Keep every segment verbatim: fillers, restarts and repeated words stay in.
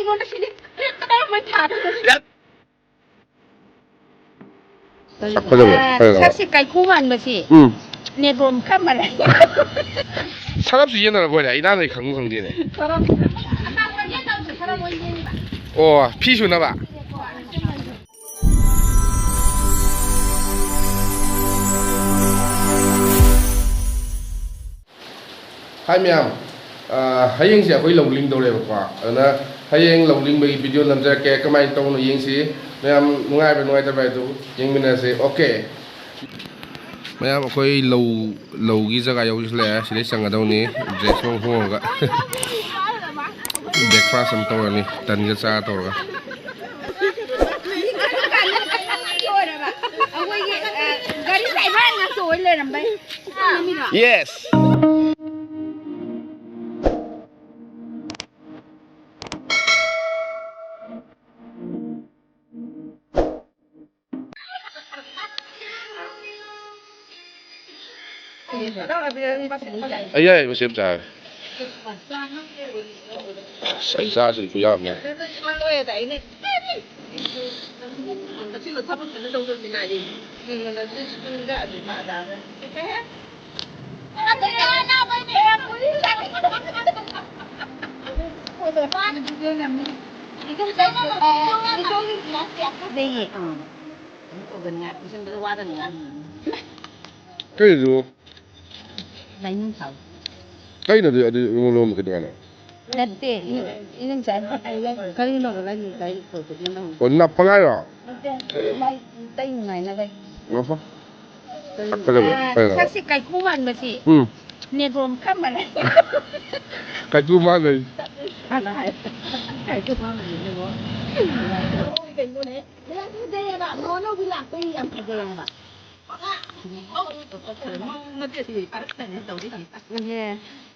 ꯑꯩꯉꯣꯟꯗ ꯁꯤꯗꯤ ꯀꯔꯝꯕ ꯊꯥꯗꯅꯣ? ꯌꯥꯠ! ꯐꯖꯕ, ꯑꯥ, ꯐꯖꯕ꯫ ꯁꯛꯁꯤ ꯀꯥꯏꯀꯨ ꯃꯥꯟꯕꯁꯤ꯫ ꯎꯝ꯫ ꯅꯦꯒ꯭ꯔꯣꯝ ꯈꯔ ꯃꯥꯟꯅꯩ꯫ ꯁꯔꯞꯁꯨ ꯌꯦꯟꯅꯔꯕ ꯑꯣꯏꯔꯦ? ꯑꯩ ꯅꯍꯥꯟꯗꯩ ꯈꯪꯕꯨ ꯈꯪꯗꯦꯅꯦ꯫ ꯁꯔꯞ꯫ ꯑꯣ, ꯐꯤ ꯁꯨꯅꯕ? ꯍꯥꯏ ꯃꯌꯥꯝ, ꯑ, ꯍꯌꯦꯡꯁꯦ ꯑꯩꯈꯣꯏ ꯂꯧ ꯂꯤꯡꯗꯧꯔꯦꯕꯀꯣ꯫ ꯑꯗꯨꯅ ꯍꯌꯦꯡ ꯂꯧ ꯂꯤꯡꯕꯒꯤ video ꯅꯝꯖꯔꯛꯀꯦ꯫ ꯀꯃꯥꯏꯅ ꯇꯧꯕꯅꯣ ꯌꯦꯡꯁꯤ꯫ ꯃꯌꯥꯝ ꯅꯨꯡꯉꯥꯏꯕ꯭ꯔꯥ ꯅꯨꯡꯉꯥꯏꯇꯕ꯭ꯔꯥ ꯍꯥꯏꯗꯨ ꯌꯦꯡꯃꯤꯟꯅꯁꯤ꯫ Okay꯫ ꯃꯌꯥꯝ, ꯑꯩꯈꯣꯏ ꯂꯧ, ꯂꯧꯒꯤ ꯖꯒꯥ ꯌꯧꯁꯤꯜꯂꯛꯑꯦ꯫ ꯁꯤꯗꯩ ꯆꯪꯒꯗꯧꯅꯤ꯫ Dress ꯅꯨꯡ ꯍꯣꯡꯉꯒ breakfast ꯑꯃ ꯇꯧꯔꯅꯤ꯫ ꯇꯟꯒ ꯆꯥ ꯇꯧꯔꯒ꯫ ꯑꯩꯈꯣꯏꯒꯤ, ꯑ, ꯒꯥꯔꯤ driver ꯉꯥꯛꯇ ꯑꯣꯏ ꯂꯩꯔꯝꯕꯩ꯫ Yes꯫ ꯑꯩ ꯌꯥꯏ, ꯃꯁꯤ ꯑꯃ ꯆꯥꯔꯦ꯫ ꯑꯁ, ꯑꯩ ꯆꯥꯁꯤꯗꯤ ꯈꯨꯌꯥꯝ ꯑꯃ꯫ ꯀꯩꯅꯣ? ꯂꯥꯏꯅꯤꯡꯊꯧ꯫ ꯀꯩꯅꯣ ꯑꯗꯨ, ꯑꯗꯨ ꯏꯃꯨꯡ ꯂꯣꯝꯗ ꯀꯩꯗꯧ ꯍꯥꯏꯅꯣ? ꯅꯠꯇꯦ, ꯏꯅꯝꯆꯥ ꯀꯔꯤꯅꯣ ꯂꯥꯏꯅꯤꯡ ꯂꯥꯏꯅꯤꯡ ꯀꯧꯕꯗꯨꯅ? ꯑꯣ, ꯅꯞꯄ ꯉꯥꯏꯔꯣ? ꯅꯠꯇꯦ, ꯃꯥꯏ ꯇꯩꯅꯉꯥꯏꯅ ꯂꯩ꯫ ꯉꯥꯏꯈꯣ꯫ ꯀꯩꯅꯣ? ꯑꯥ, ꯀꯩꯅꯣ? ꯁꯛꯁꯤ ꯀꯥꯏꯀꯨ ꯃꯥꯟꯕꯁꯤ꯫ ꯎꯝ꯫ ꯅꯦꯒ꯭ꯔꯣꯝ ꯈꯔ ꯃꯥꯟꯅꯩ꯫ ꯀꯥꯏꯀꯨ ꯃꯥꯟꯅꯩ꯫ ꯍꯥꯟꯅ ꯍꯥꯏ꯫ ꯀꯥꯏꯀꯨ ꯃꯥꯟꯕꯁꯤ ꯅꯦꯒ꯭ꯔꯣꯝ꯫ ꯀꯩꯅꯣꯅꯦ꯫ ꯅꯣꯏ ꯅꯣꯏ ꯂꯥꯛꯄꯩ ꯌꯥꯝ ꯐꯖꯩ ꯍꯥꯏꯕ꯫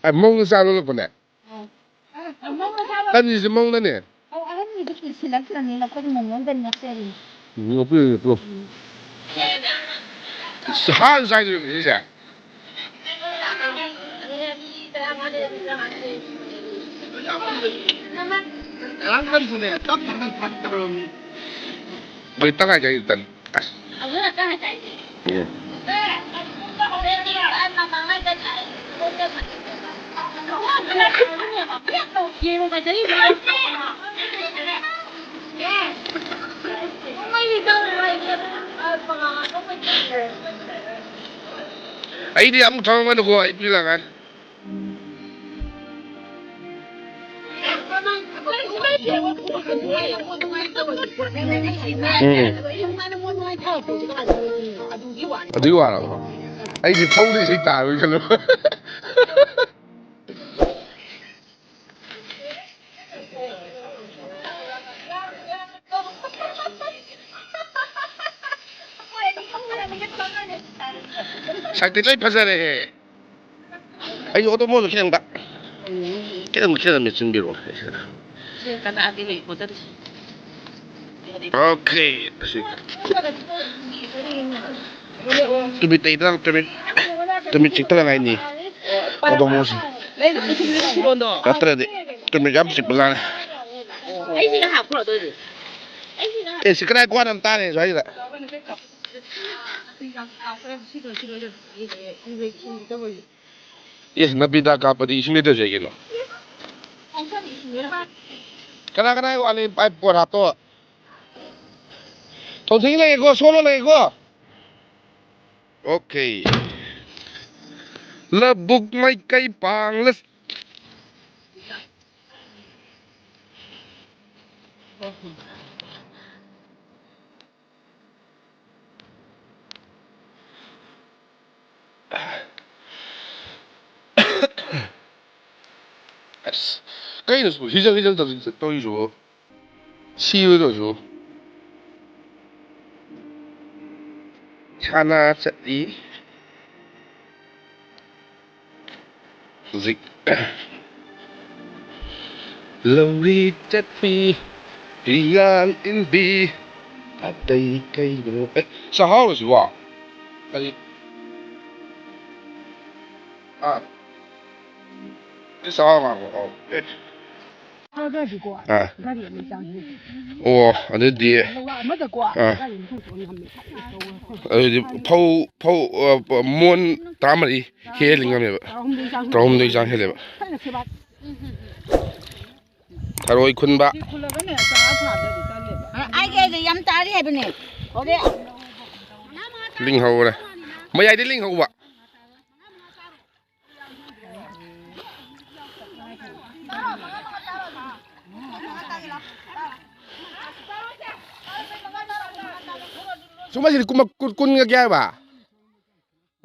ꯑꯦ, ꯃꯧꯅ ꯆꯥ ꯂꯣꯜꯂꯛꯄꯅꯦ꯫ ꯇꯟꯁꯤꯁꯨ ꯃꯧꯅꯅꯦ꯫ ꯅꯣꯛꯄꯤꯔꯣ, ꯅꯣꯛꯄꯤꯔꯣ꯫ ꯍꯥꯟꯅ ꯆꯥꯏꯗꯣꯏꯔꯣ ꯁꯤꯁꯦ? ꯉꯔꯥꯡ ꯀꯔꯤꯁꯨꯅꯦ, ꯆꯞ ꯃꯥꯟꯅꯅ ꯇꯧꯔꯝꯃꯤ꯫ ꯑꯩꯈꯣꯏ ꯇꯪꯈꯥꯏ ꯆꯥꯏ ꯇꯟ꯫ ꯑꯁ꯫ ꯎꯝ꯫ ꯑꯩꯗꯤ ꯑꯃꯨꯛ ꯊꯝꯃꯝꯒꯅꯨꯀꯣ, ꯑꯩ ꯄꯤꯔꯛꯑꯀꯥꯟ꯫ ꯎꯝ꯫ ꯑꯗꯨꯒꯤ ꯋꯥꯔꯕ? ꯑꯩꯗꯤ ꯐꯧꯗ ꯏꯁꯩ ꯇꯥꯔꯣꯏ ꯈꯜꯂꯨ꯫ ꯁꯛꯇꯤ ꯂꯣꯏ ꯐꯖꯔꯦꯍꯦ꯫ ꯑꯩꯁꯨ ꯑꯣꯇꯣꯃꯣꯁꯨ ꯈꯤꯇꯪꯗ, ꯈꯤꯇꯪ, ꯈꯤꯇꯪ ꯃꯦꯠꯁꯤꯟꯕꯤꯔꯣ꯫ ꯁꯤ ꯀꯅꯥꯒꯤ ꯂꯩ ꯄꯣꯠꯇꯔꯤꯁꯦ? ꯑꯣꯀꯦ꯫ ꯑꯁꯤ꯫ ꯇꯨꯃꯤꯠ ꯇꯩꯗꯅ ꯇꯨꯃꯤꯠ, ꯇꯨꯃꯤꯠ ꯆꯤꯛꯇꯅ ꯉꯥꯏꯅꯤ꯫ ꯑꯣꯇꯣꯃꯣꯁꯤ꯫ ꯅꯠꯇ꯭ꯔꯗꯤ ꯇꯨꯃꯤꯠ ꯌꯥꯝ ꯆꯤꯛꯄꯖꯥꯠꯅꯤ꯫ ꯑꯩꯁꯤꯒ ꯍꯥꯞꯈ꯭ꯔꯣ ꯑꯗꯨ ꯑꯣꯏꯗꯤ꯫ ꯑꯦ, ꯁꯤ ꯀꯗꯥꯏ ꯀ꯭ꯋꯥꯅ ꯑꯃ ꯇꯥꯔꯦ ꯁ꯭ꯋꯥꯏꯁꯤꯗ꯫ ꯑꯦ, ꯅꯕꯤꯗꯥ ꯀꯥꯞꯄꯗꯤ ꯏꯁꯤꯡ ꯂꯩꯇ꯭ꯔꯁꯨ ꯌꯥꯏ ꯀꯩꯅꯣ꯫ ꯀꯅꯥ ꯀꯅꯥꯒꯤ ꯋꯥꯠꯂꯤ? ꯄꯥꯏꯞ ꯄꯣꯠ ꯍꯥꯞꯇꯣ꯫ ꯊꯣꯡꯁꯤꯡ ꯂꯩꯌꯦꯀꯣ, ꯁꯣꯂꯣ ꯂꯩꯌꯦꯀꯣ꯫ ꯑꯣꯀꯦ꯫ ꯂꯧꯕꯨꯛ ꯃꯥꯏꯀꯩ ꯄꯥꯡꯂ ꯑꯁ, ꯀꯩꯅꯣ ꯁꯤꯕꯨ ꯍꯤꯖꯪ ꯍꯤꯖꯪ ꯇꯧꯔꯤ-, ꯇꯧꯔꯤꯁꯤꯕꯨ? ꯁꯤꯔꯣꯏꯗ꯭ꯔꯣ ꯁꯤꯕꯨ? ꯁꯥꯟꯅ ꯆꯠꯂꯤ꯫ ꯍꯧꯖꯤꯛ ꯂꯧꯔꯤ ꯆꯠꯄꯤ, ꯍꯤꯌꯥꯡ ꯏꯟꯕꯤ, ꯑꯇꯩ ꯀꯩꯅꯣ? ꯑꯦ, ꯆꯥꯛꯍꯥꯎꯔꯣ ꯁꯤꯕꯣ? ꯀꯔꯤ? ꯑꯥ, ꯑꯦ, ꯆꯥꯛꯍꯥꯎ ꯉꯥꯏꯈꯣ, ꯑꯧ, ꯑꯦ꯫ ꯊꯥꯗ꯭ꯔꯗꯤꯀꯣ, ꯑꯥ꯫ ꯒꯥꯔꯤ ꯑꯅꯤ ꯆꯪꯉꯤ꯫ ꯑꯣ, ꯑꯗꯨꯗꯤ, ꯂꯧꯔꯥꯛ ꯑꯃꯗꯀꯣ, ꯑꯥ꯫ ꯒꯥꯔꯤ ꯑꯅꯤ ꯇꯣꯡ ꯉꯝꯃꯦ꯫ ꯑꯗꯨꯗꯤ ꯐꯧ, ꯐꯧ, ꯑ, ꯄ-, ꯃꯣꯟ ꯇꯔꯥꯃꯔꯤ ꯍꯦꯜꯂꯤ ꯉꯝꯃꯦꯕ꯫ ꯇꯔꯥꯍꯨꯝꯗꯣꯏ ꯆꯥꯡ ꯇꯔꯥꯍꯨꯝꯗꯣꯏ ꯆꯥꯡ ꯍꯦꯜꯂꯦꯕ꯫ ꯐꯖꯅ ꯁꯦꯕꯥ꯫ ꯊꯔꯣꯏ ꯈꯨꯟꯕ꯫ ꯁꯤ ꯈꯨꯜꯂꯒꯅꯦ, ꯆꯔꯥ ꯐꯥꯗ꯭ꯔꯗꯤ ꯇꯜꯂꯦꯕ꯫ ꯑ, ꯑꯩꯒꯤ, ꯑꯩꯒꯤ ꯌꯥꯝ ꯇꯥꯔꯤ ꯍꯥꯏꯕꯅꯦ꯫ ꯍꯧꯔꯦ꯫ ꯂꯤꯡꯍꯧꯔꯦ꯫ ꯃꯌꯥꯏꯗ ꯂꯤꯡꯍꯧꯕ꯫ ꯁꯨꯝꯕꯁꯤꯗꯤ ꯀꯨꯝꯕ ꯀꯨꯟ, ꯀꯨꯟꯒ ꯀꯌꯥ ꯍꯥꯏꯕ?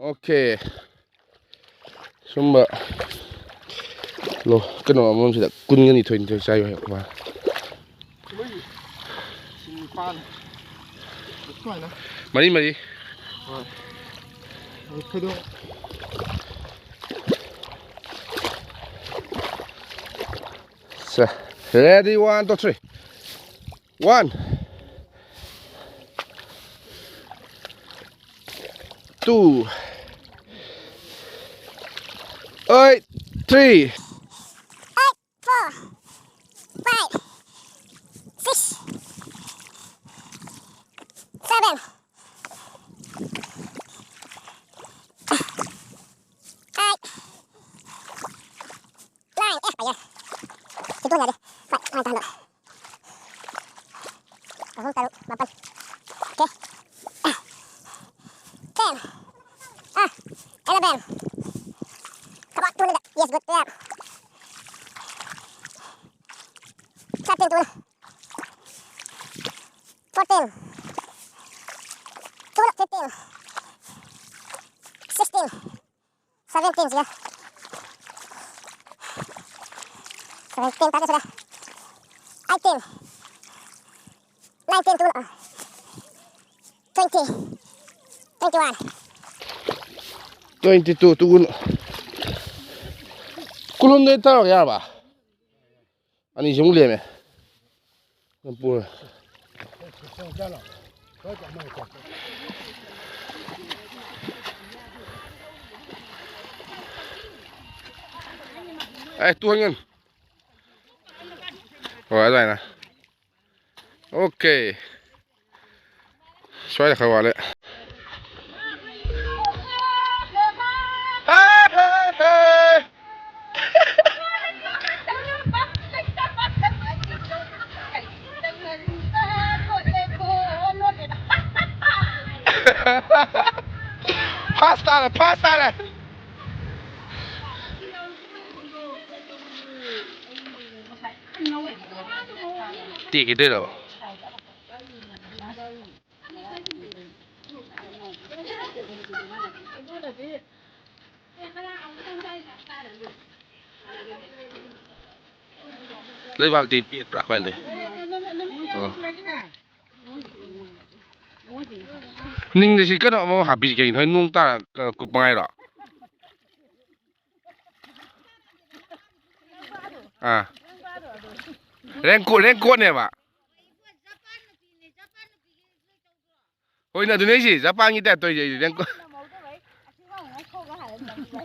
ꯑꯣꯀꯦ꯫ ꯁꯨꯝꯕ ꯂꯣ-, ꯀꯩꯅꯣ ꯑꯃꯃꯝꯁꯤꯗ ꯀꯨꯟꯒ ꯅꯤꯊꯣꯏ, ꯅꯤꯊꯣꯏ ꯆꯥꯏꯌꯨ ꯍꯥꯏꯕ꯫ ꯃꯣꯏ ꯁꯤ ꯅꯤꯄꯥꯟ꯫ ꯁꯨꯃꯥꯏꯅ꯫ ꯃꯔꯤ, ꯃꯔꯤ꯫ ꯍꯣꯏ꯫ ꯑꯗꯨ ꯈꯣꯏꯗꯣ꯫ ꯁꯦ, ready, one, two, three. One, two, eight, three. Eight, four, five, six, seven, eight, nine, eh, ayan. Ito nga deh. Five, ano, talo. Ahong talo, mapan. Okay. Ten. Ah, eleven. Come on, two na. Yes, good. Yeah. Thirteen, two na. Fourteen. Two na, fifteen. Sixteen. Seventeen sila. Seventeen tadi sudah. Eighteen. Nineteen, two na. Twenty. Twenty-one. Twenty-two, two ꯀꯨꯟ꯫ ꯀꯨꯟꯍꯨꯝꯗꯣꯏ ꯇꯧꯔꯒ ꯌꯥꯔꯕ? ꯑꯅꯤꯁꯤꯃꯨꯛ ꯂꯦꯝꯃꯦ꯫ ꯅꯪ ꯄꯨꯔ꯫ ꯑꯦ, ꯇꯨꯍꯟꯒꯅꯨ꯫ ꯍꯣꯏ, ꯑꯗꯨꯃꯥꯏꯅ꯫ Okay. ꯁ꯭ꯋꯥꯏꯗ ꯈꯔ ꯋꯥꯠꯂꯦ꯫ ꯍꯦ, ꯍꯦ, ꯍꯦ꯫ ꯐꯥꯁ ꯇꯥꯔꯦ, ꯐꯥꯁ ꯇꯥꯔꯦ꯫ ꯇꯦꯛꯈꯤꯗꯣꯏꯔꯕ? ꯂꯩꯕꯥꯛꯇꯤ ꯄꯦꯠꯄ꯭ꯔꯥ? ꯀꯃꯥꯏꯅ ꯇꯧꯏ? ꯑꯣ꯫ ꯅꯤꯡꯗ ꯁꯤ ꯀꯩꯅꯣ ꯑꯃ ꯍꯥꯞꯄꯤꯁꯤ ꯀꯩꯒꯤꯅꯣ? ꯅꯣꯡ ꯇꯥꯔ ꯀꯨꯞꯄꯉꯥꯏꯔꯣ? ꯑꯥ꯫ ꯔꯦꯟꯀꯣꯠ, ꯔꯦꯟꯀꯣꯠꯅꯦꯕ꯫ ꯍꯣꯏꯅꯦ, ꯑꯗꯨꯅꯦ ꯑꯩꯁꯦ ꯖꯄꯥꯟꯒꯤ ꯇꯥꯏꯞ ꯇꯧꯔꯤꯁꯦ ꯑꯩꯁꯦ ꯔꯦꯟꯀꯣꯠ꯫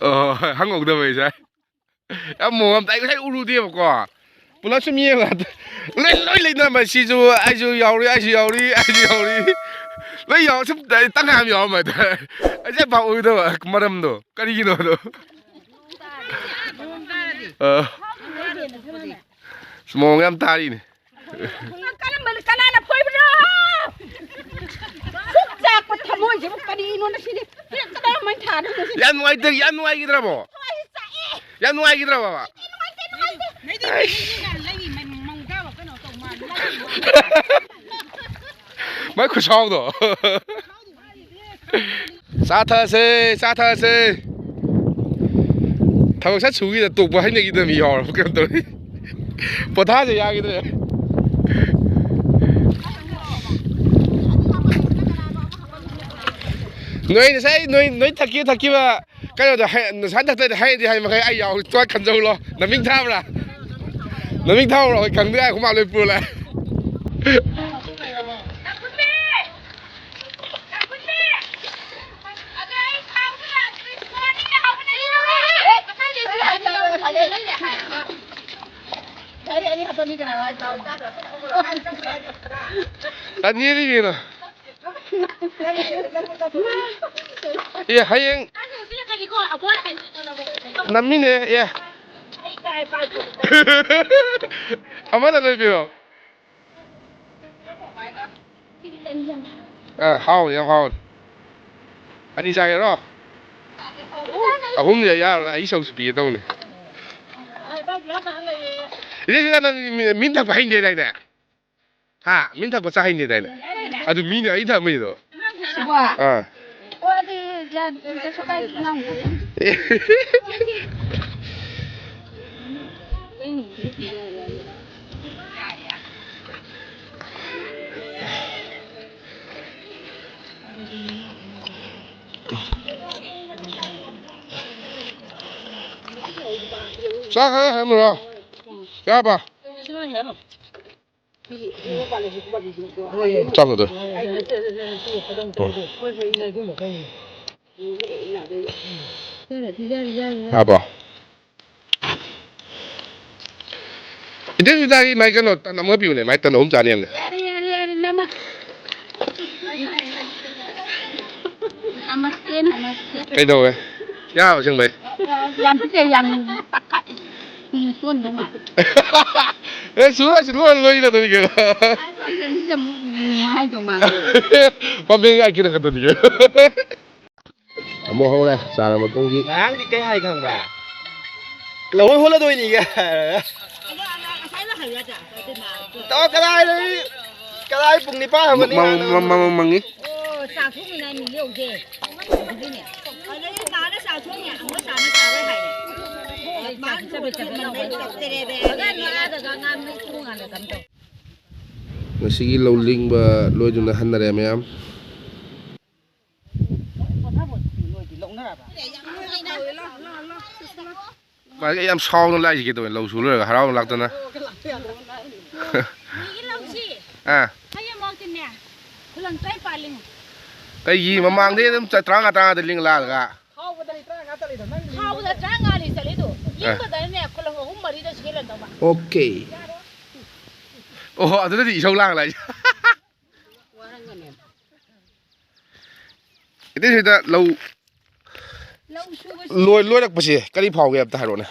ꯑꯣ, ꯍꯣꯏ, ꯍꯪꯍꯧꯗꯕ ꯑꯩꯁꯦ꯫ ꯌꯥꯝ ꯃꯑꯣꯡ ꯑꯃ ꯇꯥꯏ, ꯉꯁꯥꯏ ꯎꯔꯨꯗꯦꯕꯀꯣ꯫ ꯄꯨꯂꯞ ꯁꯨꯝ ꯌꯦꯡꯉ ꯂꯣꯏ, ꯂꯣꯏ ꯂꯩꯅꯔꯝꯕ꯫ ꯁꯤꯁꯨ ꯑꯩꯁꯨ ꯌꯥꯎꯔꯤ, ꯑꯩꯁꯨ ꯌꯥꯎꯔꯤ, ꯑꯩꯁꯨ ꯌꯥꯎꯔꯤ꯫ ꯂꯣꯏ ꯌꯥꯎ-, ꯁꯨꯝ ꯇꯪꯈꯥꯏ ꯑꯃ ꯌꯥꯎꯔꯝꯕ ꯍꯥꯏꯇꯥꯔꯦ꯫ ꯑꯩꯁꯦ ꯚꯥꯞ ꯑꯣꯏꯗꯕ ꯃꯔꯝꯗꯣ ꯀꯔꯤꯒꯤꯅꯣꯗꯣ꯫ ꯑ꯫ ꯃꯑꯣꯡ ꯌꯥꯝ ꯇꯥꯔꯤꯅꯦ꯫ ꯀꯔꯝꯕ, ꯀꯅꯥꯅ ꯐꯣꯏꯕꯅꯣ? ꯁꯨꯛ ꯆꯥꯛꯄ ꯊꯃꯣꯏꯁꯤꯕꯨ ꯀꯔꯤꯅꯣ ꯉꯁꯤꯗꯤ? ꯀꯗꯥꯏ ꯃꯩ ꯊꯥꯗꯣꯏꯅꯣ ꯁꯤꯗꯤ? ꯌꯥꯝ ꯅꯨꯡꯉꯥꯏꯇꯦ, ꯌꯥꯝ ꯅꯨꯡꯉꯥꯏꯈꯤꯗ꯭ꯔꯕꯣ? ꯊꯃꯣꯏꯁꯤ ꯆꯥꯛꯑꯦ꯫ ꯌꯥꯝ ꯅꯨꯡꯉꯥꯏꯈꯤꯗ꯭ꯔꯕ? ꯅꯨꯡꯉꯥꯏꯇꯦ, ꯅꯨꯡꯉꯥꯏꯇꯦ꯫ ꯃꯥꯏ ꯈꯨꯁꯥꯎꯗꯣ꯫ ꯆꯥ ꯊꯛꯑꯁꯦ, ꯆꯥ ꯊꯛꯑꯁꯦ꯫ ꯊꯕꯛ ꯁꯠ ꯁꯨꯈꯤꯗ ꯇꯣꯛꯄ ꯍꯩꯅꯈꯤꯗꯕ ꯃꯤ ꯌꯥꯎꯔꯕ ꯀꯩꯅꯣ ꯇꯧꯔꯤ꯫ ꯄꯣꯊꯥꯁꯦ ꯌꯥꯈꯤꯗ꯭ꯔꯦ꯫ ꯅꯣꯏ ꯉꯁꯥꯏ ꯅꯣꯏ, ꯅꯣꯏ ꯊꯛꯈꯤ, ꯊꯛꯈꯤꯕ ꯀꯩꯅꯣꯗꯣ ꯍꯩ-, ꯉꯁꯥꯏ ꯊꯛꯇꯣꯏꯗꯣ ꯍꯩꯗꯤ ꯍꯩ ꯃꯈꯩ ꯑꯩ ꯌꯥꯎ ꯆꯣꯏ ꯈꯟꯖꯧꯂꯣ꯫ ꯅꯃꯤꯡ ꯊꯥꯕ꯭ꯔꯥ? ꯅꯃꯤꯡ ꯊꯥꯕ꯭ꯔꯥ? ꯍꯣꯏ, ꯈꯪꯗꯦ, ꯑꯩ ꯈꯨꯃꯥꯡ ꯂꯣꯏ ꯄꯨꯔ ꯂꯥꯛꯑꯦ꯫ ꯑꯅꯤꯅꯤ ꯀꯩꯅꯣ꯫ ꯑꯦ, ꯍꯌꯦꯡ ꯅꯝꯃꯤꯅꯦ꯫ ꯑꯦ, ꯑꯃꯗ ꯂꯣꯏꯕꯤꯔꯣ꯫ ꯑ, ꯍꯥꯎꯅꯤ, ꯌꯥꯝ ꯍꯥꯎꯅꯤ꯫ ꯑꯅꯤ ꯆꯥꯒꯦꯔꯣ? ꯑꯍꯨꯝꯗꯤ ꯌꯥꯔꯣꯏ, ꯑꯩ ꯁꯔꯨꯛꯁꯨ ꯄꯤꯒꯦ ꯇꯧꯅꯤ꯫ ꯏꯆꯦ ꯁꯤꯗ ꯅꯪ ꯃꯤ-, ꯃꯤꯅ ꯊꯛꯄ ꯍꯩꯅꯗꯦꯗꯥꯏꯅꯦ? ꯍꯥ? ꯃꯤꯅ ꯊꯛꯄ ꯆꯥ ꯍꯩꯅꯗꯦꯗꯥꯏꯅꯦ? ꯑꯗꯨ ꯃꯤꯅ ꯑꯩ ꯊꯛꯑꯝꯃꯤꯗꯣ꯫ ꯁꯤꯕꯣ? ꯑꯥ꯫ ꯑꯣ, ꯑꯗꯨ ꯌꯥ-, ꯀꯩꯁꯨ ꯀꯥꯏꯗꯦ, ꯅꯪ꯫ ꯆꯥꯛ ꯈꯔ ꯍꯩꯔꯝꯃꯨꯔꯣ? ꯌꯥꯕ? ꯆꯥꯛ ꯂꯣꯏꯗꯧꯔꯦ꯫ ꯌꯥꯕ? ꯏꯆꯦ ꯁꯤꯗ ꯑꯩ ꯃꯥꯏ ꯀꯩꯅꯣ ꯇꯟ ꯑꯃꯒ ꯄꯤꯌꯨꯅꯦ, ꯃꯥꯏ ꯇꯟ ꯑꯍꯨꯝ ꯆꯥꯅꯤ ꯍꯥꯏꯕꯅꯦ꯫ ꯌꯥꯔꯦ, ꯌꯥꯔꯦ, ꯌꯥꯔꯦ, ꯅꯃ-, ꯅꯃꯁꯇꯦ, ꯅꯃꯁꯇꯦ꯫ ꯀꯩꯗꯧꯋꯦ? ꯌꯥꯔꯕ ꯑꯁꯦꯡꯕꯩ? ꯌꯥꯝ ꯐꯠꯇꯦ, ꯌꯥꯝ ꯇꯛꯈꯠ-, ꯎꯝ, ꯁꯣꯟꯗꯧ ꯃꯥꯜꯂꯦ꯫ ꯑꯦ, ꯁꯨꯔ ꯁꯤ ꯂꯣꯏ ꯂꯣꯏꯅꯗꯣꯏꯅꯤ ꯀꯩꯅꯣ꯫ ꯑꯁꯤꯗ ꯑꯃꯨꯛ, ꯎꯝ, ꯍꯥꯏꯗꯧ ꯃꯥꯜꯂꯦ꯫ ꯄꯥꯝꯕꯤ ꯉꯥꯏ ꯈꯤꯇꯪ ꯈꯛꯇꯅꯤ ꯀꯩꯅꯣ꯫ ꯑꯃꯨꯛ ꯍꯧꯔꯦ, ꯆꯥꯔ ꯃꯇꯨꯡꯒꯤ꯫ ꯉꯔꯥꯡꯗꯤ ꯀꯩ ꯍꯥꯏ ꯈꯪꯕ꯭ꯔꯥ? ꯂꯧꯍꯣꯟ ꯍꯣꯜꯂꯗꯣꯏꯅꯤꯒ ꯍꯥꯏꯔꯒ꯫ ꯇꯧ ꯀꯗꯥꯏꯗꯒꯤ? ꯀꯗꯥꯏ ꯄꯨꯡ ꯅꯤꯄꯥꯟ ꯍꯧꯒꯠꯅꯤ ꯃꯪ-, ꯍꯥꯏꯔꯒ? ꯃꯪ-, ꯃꯪ-, ꯃꯪꯉꯤ꯫ ꯑꯣ, ꯆꯥꯛ ꯊꯣꯡꯃꯤꯟꯅ ꯃꯤ ꯂꯧꯗꯦ꯫ ꯑꯗꯨꯒꯤꯅꯦ꯫ ꯑꯗꯩ ꯃꯥꯅ ꯆꯥꯛ ꯊꯣꯡꯉꯦ, ꯑꯃ ꯆꯥꯅ ꯆꯥꯔꯣꯏ ꯍꯥꯏꯔꯦ꯫ ꯃꯥꯅ ꯆꯥꯛ ꯊꯣꯡꯃꯤꯟꯅ ꯇꯧꯗꯔꯦꯕ꯫ ꯑꯗ ꯉꯥꯗꯒ ꯉꯥ ꯃꯩ ꯊꯣꯡꯉꯥꯟꯗ ꯀꯝꯗꯧ? ꯉꯁꯤꯒꯤ ꯂꯧ ꯂꯤꯡꯕ ꯂꯣꯏꯗꯨꯅ ꯍꯟꯅꯔꯦ ꯃꯌꯥꯝ꯫ ꯃꯥꯗꯤ ꯌꯥꯝ ꯁꯥꯎꯅ ꯂꯥꯛꯏꯁꯤ ꯀꯩꯗꯧꯕꯩ? ꯂꯧ ꯁꯨ ꯂꯣꯏꯔꯒ ꯍꯔꯥꯎꯅ ꯂꯥꯛꯇꯅ꯫ ꯃꯤꯒꯤ ꯂꯧꯁꯤ ꯑꯥ꯫ ꯍꯌꯦꯡꯃꯛꯇꯤꯅꯦ, ꯈꯨꯂꯪ ꯇꯔꯥꯅꯤꯄꯥꯜ ꯂꯤꯡꯉꯨ꯫ ꯀꯩꯒꯤ ꯃꯃꯥꯡꯗꯩ ꯑꯗꯨꯝ ꯆ-, ꯇꯔꯥꯃꯉꯥ ꯇꯔꯥꯉꯥꯗ ꯂꯤꯡ ꯂꯥꯛꯑꯒ? ꯈꯥꯎꯕꯗ ꯇꯔꯥꯉꯥ ꯂꯤ ꯆꯠꯂꯤꯗꯣ꯫ ꯑꯦ꯫ ꯂꯤꯡꯕꯗꯅꯦ, ꯈꯨꯂꯪ ꯑꯍꯨꯝ ꯃꯔꯤꯗ ꯁꯤꯖꯤꯜꯂꯗꯧꯕ꯫ ꯑꯣꯀꯦ꯫ ꯌꯥꯔꯣꯏ꯫ ꯑꯣꯍꯣ, ꯑꯗꯨꯗꯗꯤ ꯏꯁꯧ ꯂꯥꯡꯂ꯫ ꯏꯇꯩ ꯁꯤꯗ ꯂꯧ ꯂꯧ ꯁꯨꯕꯁꯤ ꯂꯣꯏ-, ꯂꯣꯏꯔꯛꯄꯁꯦ ꯀꯔꯤ ꯐꯥꯎꯒꯦ ꯑꯝꯇ ꯍꯥꯏꯔꯛꯑꯣꯅꯦ꯫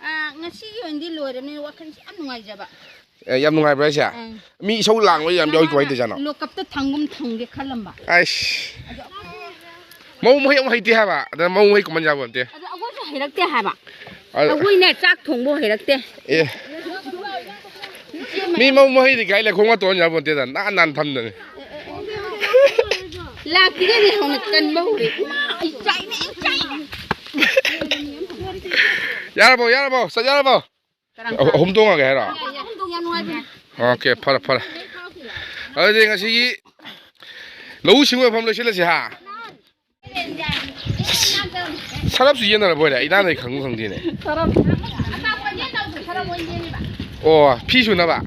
ꯑꯥ, ꯉꯁꯤꯒꯤ ꯑꯣꯏꯅꯗꯤ ꯂꯣꯏꯔꯕꯅꯤꯅ ꯋꯥꯈꯜꯁꯤ ꯌꯥꯝ ꯅꯨꯡꯉꯥꯏꯖꯕ꯫ ꯑꯦ, ꯌꯥꯝ ꯅꯨꯡꯉꯥꯏꯕ꯭ꯔꯥ ꯍꯥꯏꯁꯦ? ꯑꯪ꯫ ꯃꯤ ꯏꯁꯧ ꯂꯥꯡꯕ ꯌꯥꯝ ꯌꯥꯎꯏ, ꯀꯃꯥꯏꯅ ꯇꯧꯔꯤꯖꯥꯠꯅꯣ? ꯂꯣꯀꯞꯇ ꯊꯥꯡꯒꯨꯝ ꯊꯝꯒꯦ ꯈꯜꯂꯝꯕ꯫ ꯑꯩꯁ꯫ ꯑꯗꯣ ꯑꯩꯈꯣꯏ ꯃꯧ ꯃꯍꯩ ꯑꯃꯨꯛ ꯍꯩꯇꯦ ꯍꯥꯏꯕ꯫ ꯑꯗ ꯃꯧ ꯃꯍꯩ ꯀꯃꯥꯏꯅ ꯌꯥꯕ ꯅꯠꯇꯦ꯫ ꯑꯗꯣ ꯑꯩꯈꯣꯏꯁꯨ ꯍꯩꯔꯛꯇꯦ ꯍꯥꯏꯕ꯫ ꯑꯗ ꯑꯩꯈꯣꯏꯅꯦ, ꯆꯥꯛ ꯊꯣꯡꯕ ꯍꯩꯔꯛꯇꯦ꯫ ꯑꯦ꯫ ꯃꯤ ꯃꯧ ꯃꯍꯩꯗꯤ ꯀꯥꯏ ꯂꯩꯈꯣꯡ ꯉꯥꯛꯇ ꯑꯣꯟ ꯌꯥꯕ ꯅꯠꯇꯦꯗ꯫ ꯅꯥꯟ ꯅꯥꯟ ꯊꯝꯗꯅꯤ꯫ ꯂꯥꯛꯇ꯭ꯔꯤꯉꯩꯗ ꯍꯧꯅ ꯀꯟꯕ ꯍꯧꯔꯦ꯫ ꯏꯃꯥ, ꯑꯩ ꯆꯥꯏꯅꯦ, ꯑꯩ ꯆꯥꯏꯅꯦ꯫ ꯌꯥꯔꯕꯣ, ꯌꯥꯔꯕꯣ? ꯆꯠ ꯌꯥꯔꯕꯣ? ꯀꯔꯝ ꯑꯍꯨ-, ꯑꯍꯨꯝ ꯇꯣꯡꯉꯒꯦ ꯍꯥꯏꯔꯣ? ꯌꯥꯏ, ꯌꯥꯏ, ꯑꯍꯨꯝ ꯇꯣꯡ ꯌꯥꯝ ꯅꯨꯡꯉꯥꯏꯕꯅꯦ꯫ ꯑꯣꯀꯦ, ꯐꯔꯦ, ꯐꯔꯦ꯫ ꯑꯗꯨꯗꯤ ꯉꯁꯤꯒꯤ ꯂꯧꯎ ꯁꯤꯡꯎ ꯃꯐꯝ ꯂꯣꯏꯁꯤꯜꯂꯁꯤ ꯍꯥ? ꯁꯔꯞꯁꯨ ꯌꯦꯟꯅꯔꯕ ꯑꯣꯏꯔꯦ? ꯏꯅꯥꯅ ꯈꯪꯕ ꯈꯪꯗꯦꯅꯦ꯫ ꯑꯣ, ꯐꯤ ꯁꯨꯅꯕ?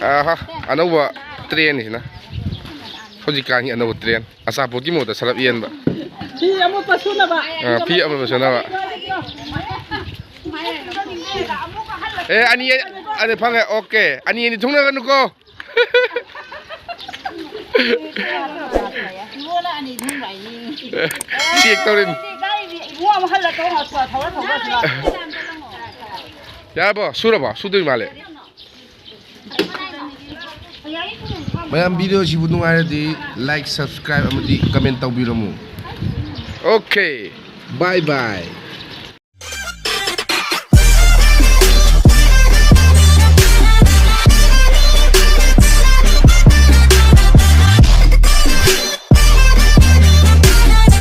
ꯑꯍꯥ, ꯑꯅꯧꯕ ꯇ꯭ꯔꯦꯟꯅꯤꯁꯤꯅ꯫ ꯍꯧꯖꯤꯛꯀꯥꯟꯒꯤ ꯑꯅꯧꯕ ꯇ꯭ꯔꯦꯟ꯫ ꯑꯆꯥꯄꯣꯠꯀꯤ ꯃꯍꯨꯠꯇ ꯁꯔꯞ ꯌꯦꯟꯕ꯫ ꯐꯤ ꯑꯃꯣꯠꯄ ꯁꯨꯅꯕ꯫ ꯑ, ꯐꯤ ꯑꯃꯣꯠꯄ ꯁꯨꯅꯕ꯫ ꯑꯦ, ꯑꯅꯤ, ꯑꯅꯤ ꯐꯪꯉꯦ꯫ ꯑꯣꯀꯦ꯫ ꯑꯅꯤ ꯑꯅꯤ ꯊꯨꯡꯅꯒꯅꯨꯀꯣ꯫ ꯆꯦꯛ ꯇꯧꯔꯤꯅꯤ꯫ ꯌꯥꯔꯕꯣ? ꯁꯨꯔꯕꯣ? ꯁꯨꯗꯣꯏ ꯃꯥꯜꯂꯦ꯫ ꯃꯌꯥꯝ, ꯚꯤꯗꯤꯑꯣꯁꯤꯕꯨ ꯅꯨꯡꯉꯥꯏꯔꯗꯤ like, subscribe ꯑꯃꯗꯤ comment ꯇꯧꯕꯤꯔꯝꯃꯨ꯫ Okay, bye bye꯫